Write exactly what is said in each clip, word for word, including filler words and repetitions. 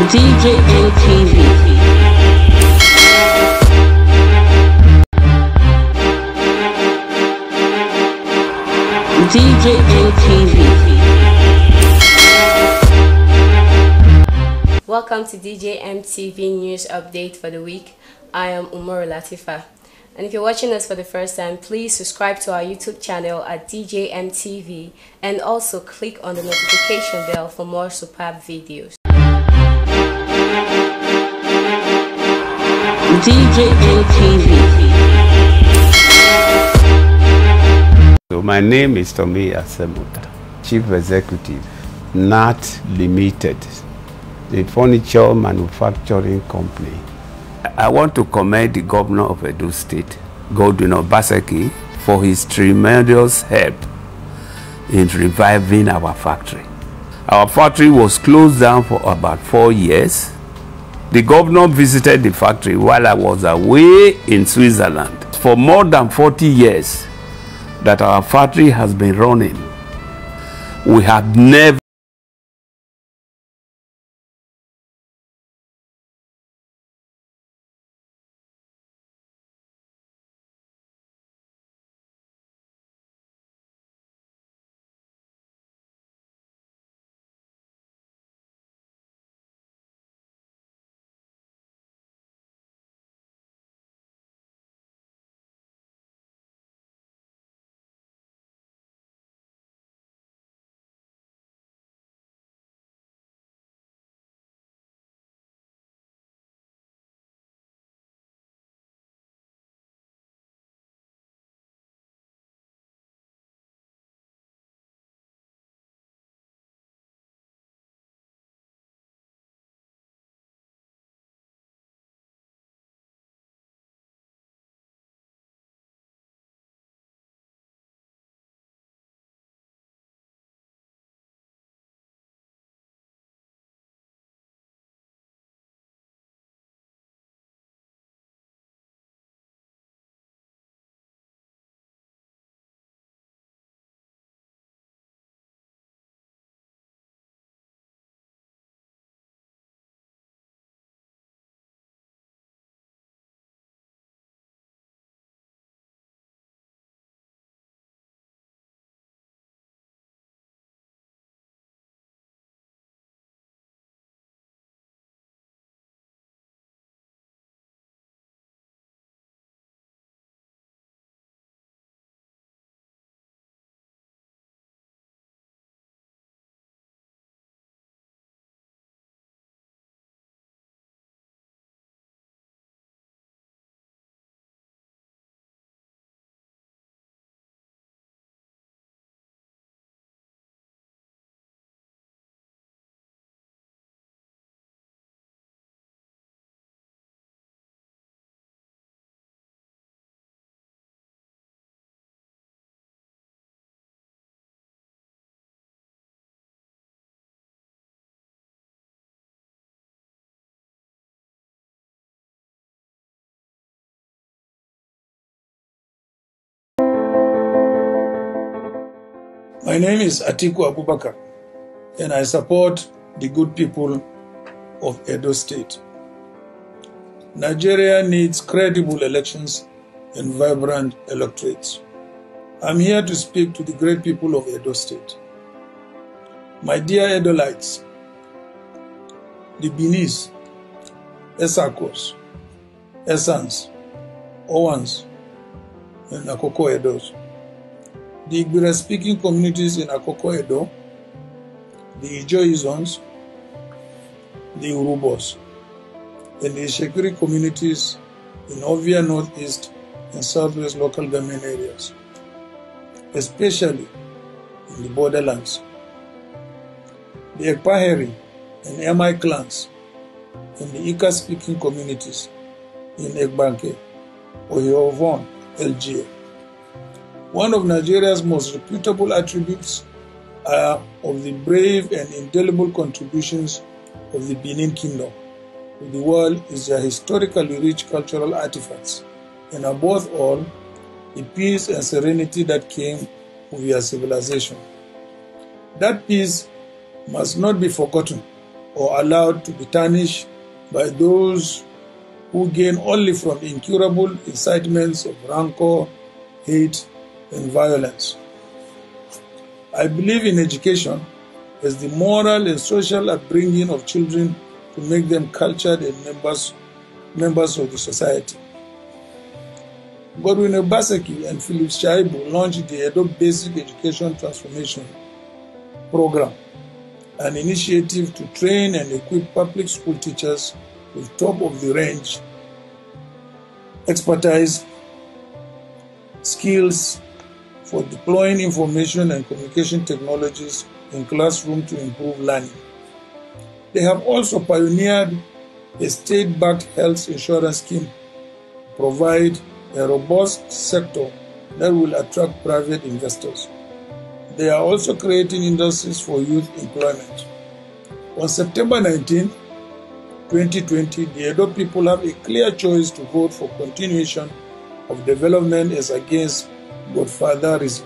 D J M T V. D J M T V. Welcome to D J M T V news update for the week. I am Umaru Latifa. And if you're watching us for the first time, please subscribe to our YouTube channel at D J M T V and also click on the notification bell for more superb videos. D J M T V. So my name is Tommy Asemuta, Chief Executive, Nat Limited, the furniture manufacturing company. I want to commend the governor of Edo State, Godwin Obaseki, for his tremendous help in reviving our factory. Our factory was closed down for about four years. The governor visited the factory while I was away in Switzerland. For more than forty years that our factory has been running, we have never My name is Atiku Abubakar, and I support the good people of Edo State. Nigeria needs credible elections and vibrant electorates. I'm here to speak to the great people of Edo State. My dear Edolites, the Benis, Esakos, Esans, Owans, and Akoko Edos, the Igbira speaking communities in Akoko Edo, the Ijo Izons, the Urubos, and the Shekiri communities in Ovia Northeast and Southwest local government areas, especially in the borderlands. The Ekpaheri and Emai clans and the Ika speaking communities in Egbanke, Oyo Ovon, L G A. One of Nigeria's most reputable attributes are of the brave and indelible contributions of the Benin Kingdom to the world is their historically rich cultural artifacts, and above all, the peace and serenity that came with their civilization. That peace must not be forgotten or allowed to be tarnished by those who gain only from incurable incitements of rancor, hate, and violence. I believe in education as the moral and social upbringing of children to make them cultured and members, members of the society. Godwin Obaseki and Philip Shaibu launched the Edo Basic Education Transformation Program, an initiative to train and equip public school teachers with top of the range expertise, skills for deploying information and communication technologies in classroom to improve learning. They have also pioneered a state-backed health insurance scheme, provide a robust sector that will attract private investors. They are also creating industries for youth employment. On September nineteenth, twenty twenty, the Edo people have a clear choice to vote for continuation of development as against godfatherism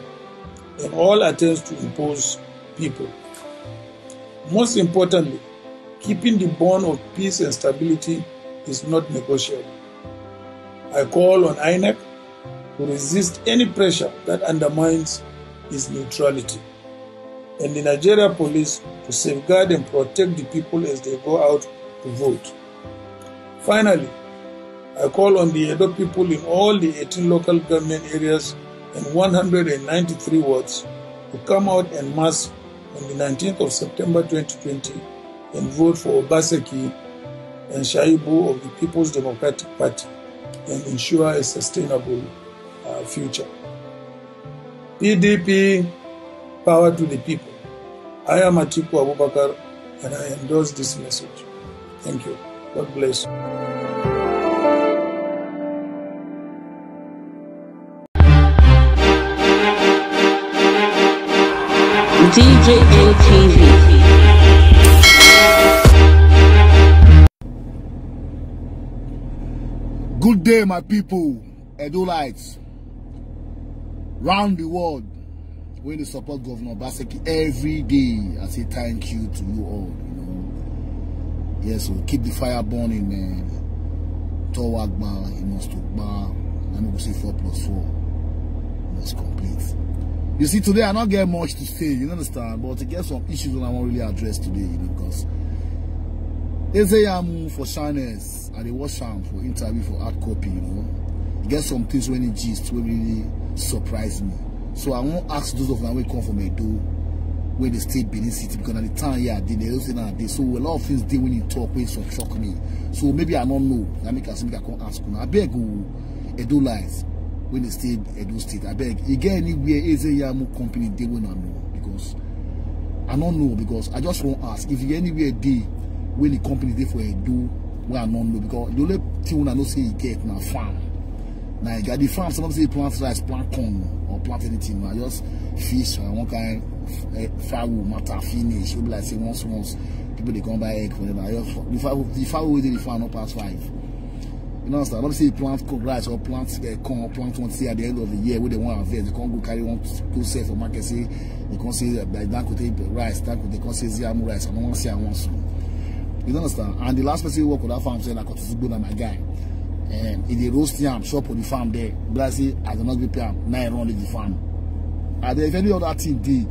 and all attempts to impose people. Most importantly, keeping the bond of peace and stability is not negotiable. I call on INEC to resist any pressure that undermines its neutrality, and the Nigeria police to safeguard and protect the people as they go out to vote. Finally, I call on the Edo people in all the eighteen local government areas and one hundred ninety-three wards to come out en masse on the nineteenth of September twenty twenty and vote for Obaseki and Shaibu of the People's Democratic Party and ensure a sustainable, uh, future. P D P, power to the people. I am Atiku Abubakar and I endorse this message. Thank you. God bless you. D J N T V. Good day, my people. Edo lights round the world. When they support Governor Obaseki every day, I say thank you to you all. You know, yes, so keep the fire burning, man. Tall Agba, he must to bar. Let me go say four plus four. Must complete. You see, today I not get much to say, you understand, but to get some issues that I want really address today, you know, because Ezeyamu for shyness, I dey watch am for interview for hard copy, you know. E get some things when he gist wey really surprise me. So I wan ask those of una wey come from Edo, wey dey stay Benin City, because na the town here I dey, dey say na dey. So a lot of things dey when he talk wey so shock me. So maybe I no know. Na make I say make I come ask una. Abeg o, Edo lights, wey dey stay Edo State. Abeg, e get anywhere Ezeyamu company dey wey una know? Because I no know, because I just wan ask if e get anywhere dey wey the company dey for Edo wey I no know, because the only thing wey I know say e get na farm. Na e get the farm, some say e plant rice, plant corn, or plant anything. Na just fish and one kind, eh, fowl matter finish. E be like say once, once people dey come buy egg for them. Na just the fowl, the fowl wey dey the farm no pass five. You know, understand? Not say you plant co-, rice or plant, eh, corn or plant one, say at the end of the year wey they wan harvest, they come go carry one, go sell for market, say, they come say, eh, Dangote rice, Dangote come say Ezeyamu rice, I no wan see am once. You understand? And the last person who work with that farm say na Kotuzugbo, na my guy. And he dey roast yam, chop on the farm there. But I say, I do not be pay am, na e run leave the farm. And then if any other thing dey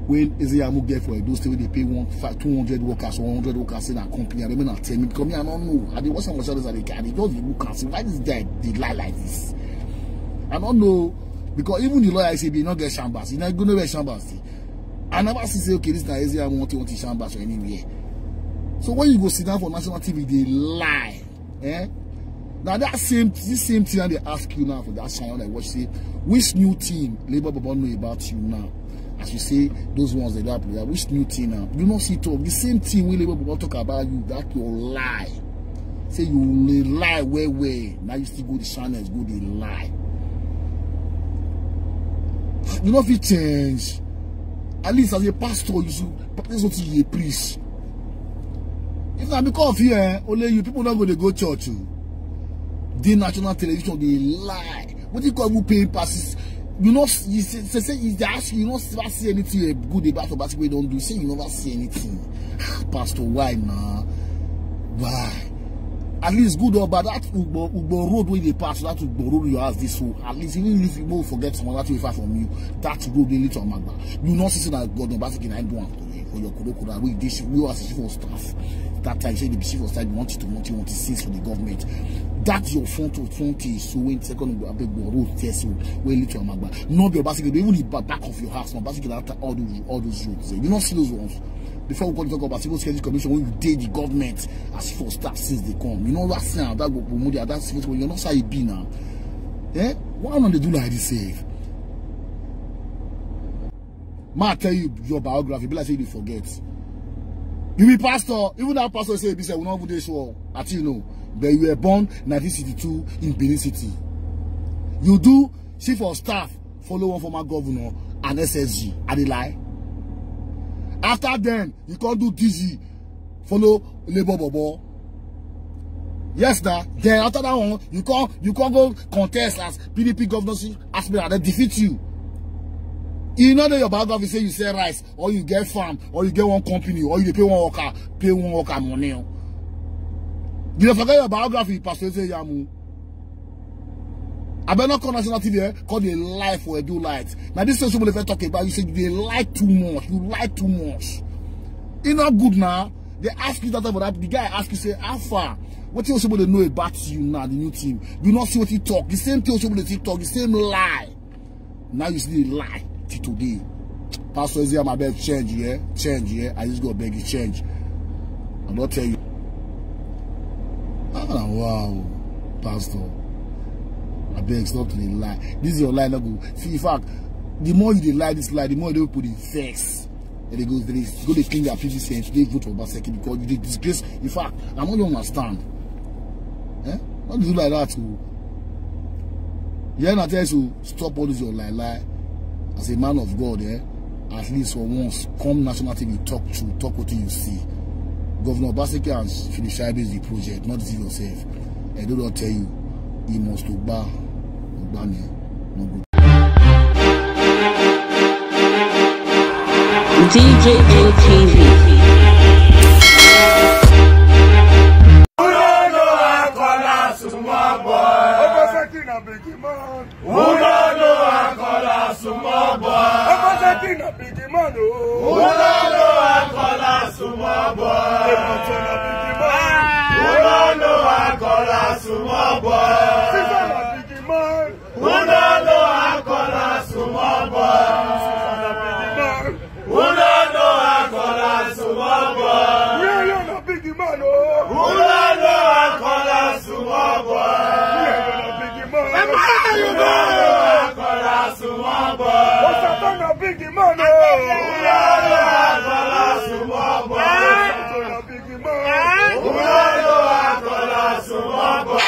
wey Ezeyamu get for Edo State, wey dey pay one, five, two hundred workers or one hundred workers in a company, I mean, I tell me, because me, I don't know. I dey watch some of the, I dey, I dey just dey look and say, why this guy dey lie like this? I don't know, because even the lawyer say, he no get chambers, he no go nowhere chambers dey. I never see say, okay, this guy Ezeyamu want to, want to chambers or anywhere. So when you go sit down for national T V, dey lie. Eh? Now that same, this same thing they ask you now for that sign, like, what say, which new thing Labour Baba know about you now? As you say, those ones they don't apply. Which new thing now? You not see talk. The same thing wey Labour Baba talk about you, that you lie. Say you dey lie well well. Now you still go the channels, go dey lie. You no fit change. At least as a pastor, you should practice what you preach. If na because of you, eh, only you people not going to go church. Oh. The national television, they lie. What you call who paying passes? You know, you say, say, say, if they ask you, you know, never see anything good about Obaseki wey don do. Say you never see anything. Pastor, why now? Why? At least good or bad, that Ugbo, Ugbo road wey dey pass, that Ugbo road you ask this road. At least even if you go forget some other thing far from you, that road dey lead to Amagba. You know, say that God Obaseki na do am for you, for your kuro kuro. We this you as a chief of staff. That time say the chief of staff you want to want you want to seize for the government. That's your front to front is so when second Ugbo abeg go road there so wey lead to Amagba. Not be Obaseki, even the ba- back of your house, no Obaseki that all those all those roads. You not see those ones. Before we go talk about civil security commission when you dey the government as for staff since they come. You know that thing that go promote that civil security. You know how e be now. Eh? Why not they do like this sef? Ma tell you your biography, be like say you dey forget. You be pastor, even that pastor say be say we not go dey sure. I think you know. But you were born nineteen sixty-two in Benin City. You do chief of staff, follow one former governor and S S G. I dey lie. After then, you can't do D G, follow Labour Bobo. Yes, now. Then after that one, you can't you can't go contest as P D P governorship aspirant. They defeat you. You know that your biography say you sell rice, or you get farm, or you get one company, or you dey pay one worker, pay one worker money. Oh. You dey forget your biography, Pastor Eze Yamu. I better not call national T V, eh? Call the life for Edo Light. Now this is somebody first talk about. You say you dey lie too much. You lie too much. It's not good now. They ask you that for that. The guy ask you say, "How far? What you somebody know about you now? The new team. You not see what he talk. The same thing somebody talk. The same lie." Now you see the lie till today. Pastor Ezeam, I beg change, yeah? Change, yeah? I just go beg you change. I don't tell you. Ah, wow, Pastor. I beg, stop to dey lie. This is your lie, not good. See, in fact, the more you dey lie this lie, the more they put in vex. And they go, they go, they think that P V C and they vote for Obaseki because you dey disgrace. In fact, I want you understand. Eh? What do you like that? Oh? Yeah, na tell you, stop all this your lie lie. As a man of God, eh? At least for once, come national T V, talk to, talk what you see. Governor Obaseki and Philip Shaibe is the project, not deceive yourself. I do not tell you, he must obey, obey me, no good. D J N T V. Obaseki na big man. Who don't know I call a small boy? Obaseki na big man, oh. Who don't know I call a small boy? Ebuka na big man. Who don't know I call a small boy? Caesar na big man. Who don't know I call a small boy? Caesar na big man. Who don't know I call a small boy? Where you na big man, oh? Who don't know I call a small boy? Where you na big man? Who don't know I call a small boy? Osata na big man, oh. Who don't know I call a small boy? Osata na big man. Who don't know I call a small boy?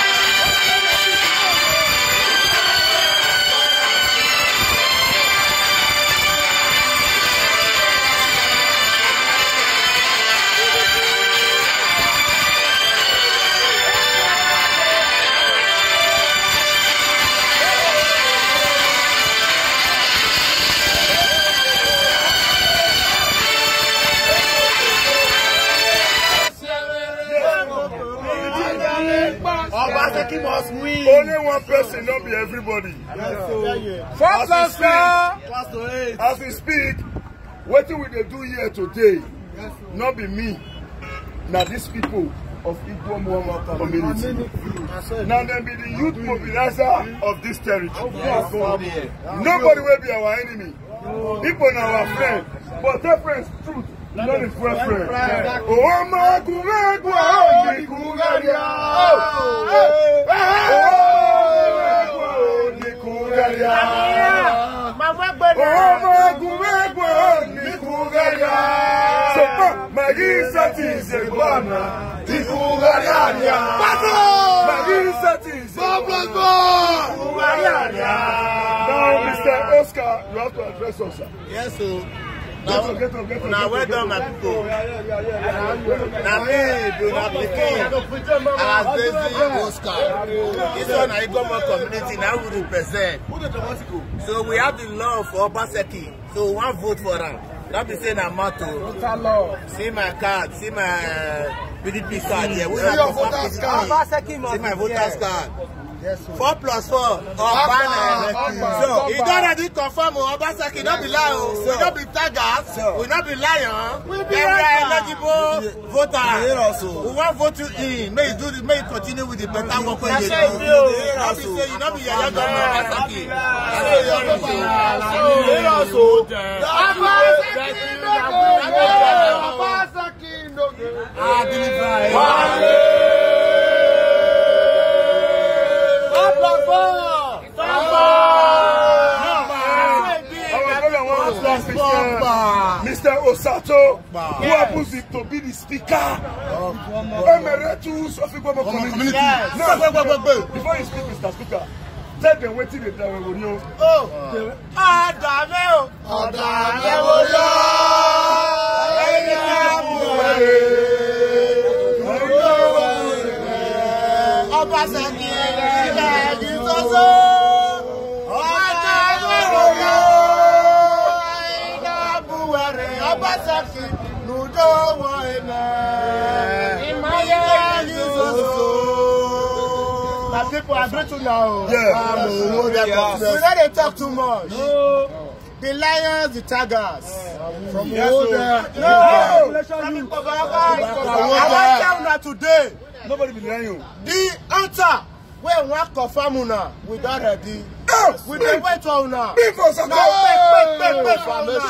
Obaseki must win. Only one person, not be everybody. First as we speak, as we speak, wetin we dey do here today, not be me. Now these people of Igbo Muhammad community. Now they be the youth mobilizer of this territory. Nobody will be our enemy. People na our friend, but that friends truth no be friend friend. Oh my kumegwa ni kugaria. Oh my kumegwa ni kugaria. Oh my kumegwa ni kugaria. So my gisa ti se bwana ni kugaria. My gisa ti se bwana. Now, Mister Oscar, you have to address us, sir. Yes, sir. Now, now, well done, my people. Now, me, Bruno Pikin, Azezi Oscar. This one, I come on community, now we represent. So, we have the love for Obaseki. So, one vote for am. That be say na matter. See my card, see my, uh, P D P card here. We see na your confirm voters P D P. Card. Obaseki must be there. See my voters card. Yes, sir. Four plus four. Obana. Obana. So, e don already confirm o, Obaseki, no be lie o. We no be taggers, we no be lion. We be eligible voters. We wan vote you in. May you do the, may you continue with the better work wey you dey do. No be say you no be yeye governor Obaseki. Obaseki no dey. Obaseki no dey. Mister Osato, who happens to be the speaker, Emeritus of Igbomo community. Yes. Now, before you speak, Mister Speaker, tell them wetin dey tell you. Oh, Adame o. Ọ̀dà àyẹ̀wò lọ. Ẹni tí a mú wẹ̀rẹ̀. Ọba Saki ilẹ̀ ní soso. Ọ̀dà àyẹ̀wò lọ. Ẹni tí a mú wẹ̀rẹ̀. Ọba Saki lùdó wọ ẹ̀mẹ̀. Ìmọ̀lẹ́ ní soso. My people, I greet you now. Yeah. We no dey talk too much. The lions, the tigers. From Uwo there. No. From Ikpoba. I wan tell una today. Nobody be lion. The hunter wey wan confirm una, we don ready. We dey wait for una. Be for Saka. Na pay, pay, pay, pay for una.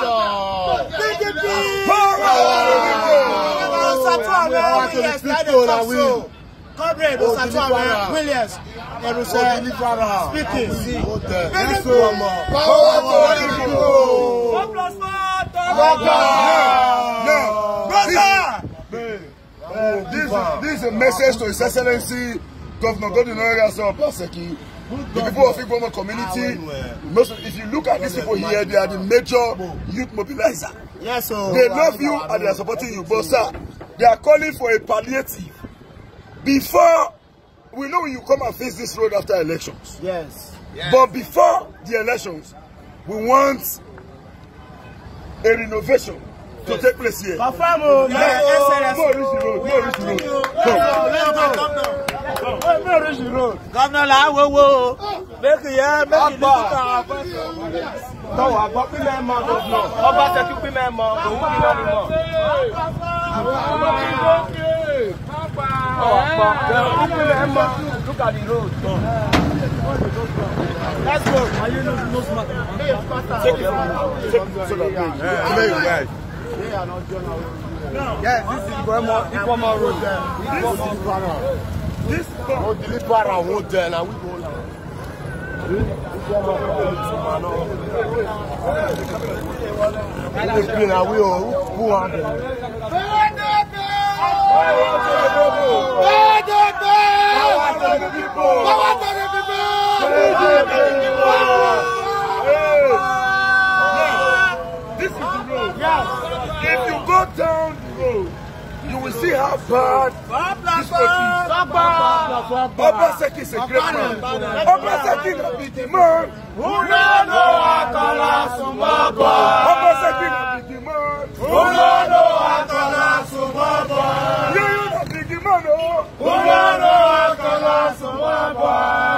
P D P. Power. Power. Power. Power. Comrade Osatu Williams, Eruse speaking. Power to the people. Four plus four, Togo. Now, this, this, this is a message to His Excellency Governor Godwin Oyegason Obaseki. The people of Igbomo community, most of, if you look at these people here, they are the major youth mobilizer. Yes, sir. They love you and they are supporting you, but sir, they are calling for a palliative. Before, we know you come and face this road after elections. Yes. Yes. But before the elections, we want a renovation to take place here. Confirm o. Yes. Yes. More reach the road. More reach the road. Come. Let's go. Let's go. More reach the road. Governor la wo wo. Make here, make it look our first. Tọ́wọ́ àgbọ̀ pínlẹ̀ mọ́ gọ́vnọ̀. Ọba Seki pínlẹ̀ mọ́, òun pínlẹ̀ ni mọ́. Ọ̀pọ̀ pínlẹ̀ mọ́, look at the road. Let's go. Take it, take it so that way. Yes, this is Igbomo, Igbomo Road. This, this, oh, deliver our own there, now we go now. Who are them? Power to the people! Power to the people! Hey! Now, this is the road. Yes. If you go down the road, you will see how bad this road is. Obaseki is a great man. Obaseki na big man. Who no know Akala Sumobo? Obaseki na big man. Who no know Akala Sumobo? You, you na big man, oh. Who no know Akala Sumobo?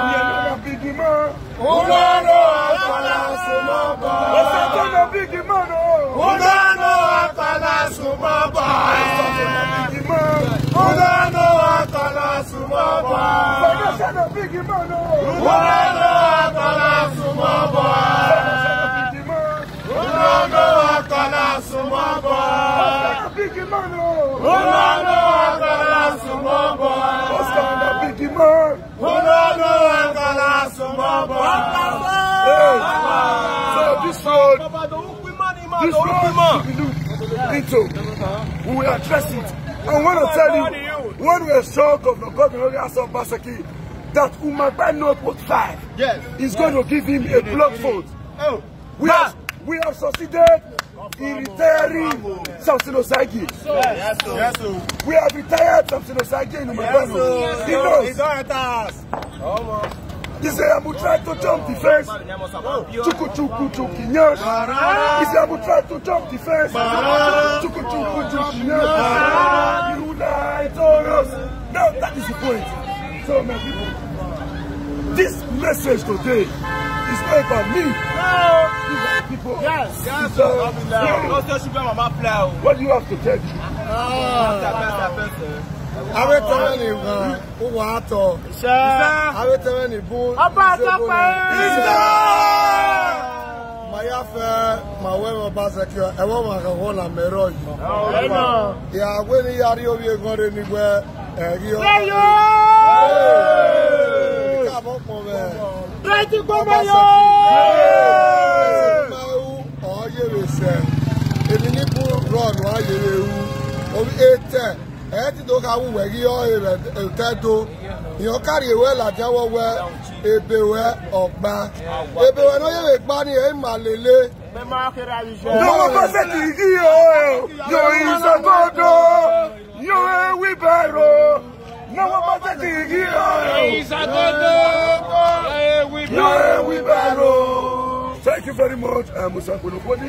You, you na big man. Who no know Akala Sumobo? Osato na big man, oh. Who no know Akala Sumobo? Osato na big man. Who no know Akala Sumobo? Osato na big man, oh. Who no know Akala Sumobo? Osato na big man. Who no know Akala Sumobo? Osato na big man, oh. Who no know Akala Sumobo? Osato na big man. Who no know Akala Sumobo? Hey, so this road, this road, we will look into, we will address it. I want to tell you, when we are sure Governor Godwin Oyegason Obaseki, that Umagba North Ward five, yes, is going to give him a block vote. Oh. We have, we have succeeded. He retiring Samson Osagie. Yes, sir. We have retired Samson Osagie in Umabano. He knows. He say, "I'm trying to jump the fence." Chuku, chuku, chuku, yes. He say, "I'm trying to jump the fence." Chuku, chuku, chuku, yes. You lie to us. Now that is the point. So, my people, this message today is not about me. These are the people. Yes. Yes, sir. What do you have to tell me? Ah. Awe tẹrẹ ni gan, o wa atọ. Awe tẹrẹ ni bun. Ọba atọ pẹ. Ma ya fẹ, ma wẹ, ma ba sẹ kí ọ, ẹ wọ ma kàn wọ na mẹrọ yìí. Ìyàwó ni yàrá omi egan rẹ ni wẹ, ẹ rí ọ. Káàbọ̀ pọ̀ mẹ́. Rántí gbọ́mọ yọ. Máa wú ọ̀ọ́yẹ̀wò sẹ̀. Èmi ní bú rọ̀nù ayẹyẹ ewu. Omi ètẹ̀. Ẹ ti tó ka wú wẹ̀ kí ọ́ èrè ètẹ̀ tó. Ìyàn kárí ìwé làjẹ́wọ́ wẹ èbè wẹ ọ̀gbá. Èbè wẹ náà yẹ̀wò ìgbà ni ẹ̀ ń mà lélẹ̀. Lọ́wọ́ bá ṣe kì í kí o, yóò ìṣàkóso, yóò wheelbarrow. Lọ́wọ́ bá ṣe kì í kí o, ìṣàkóso, yóò wheelbarrow. Thank you very much, uh, Musa Bolokodi,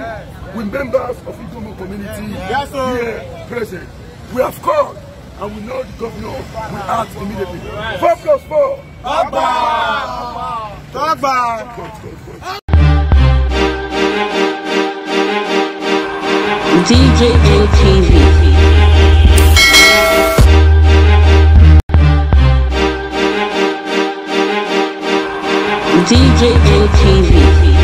with members of Ijomo community here present. We have called and we know the governor will act immediately. Four plus four. Agba! Agba! D J N T V. D J N T V.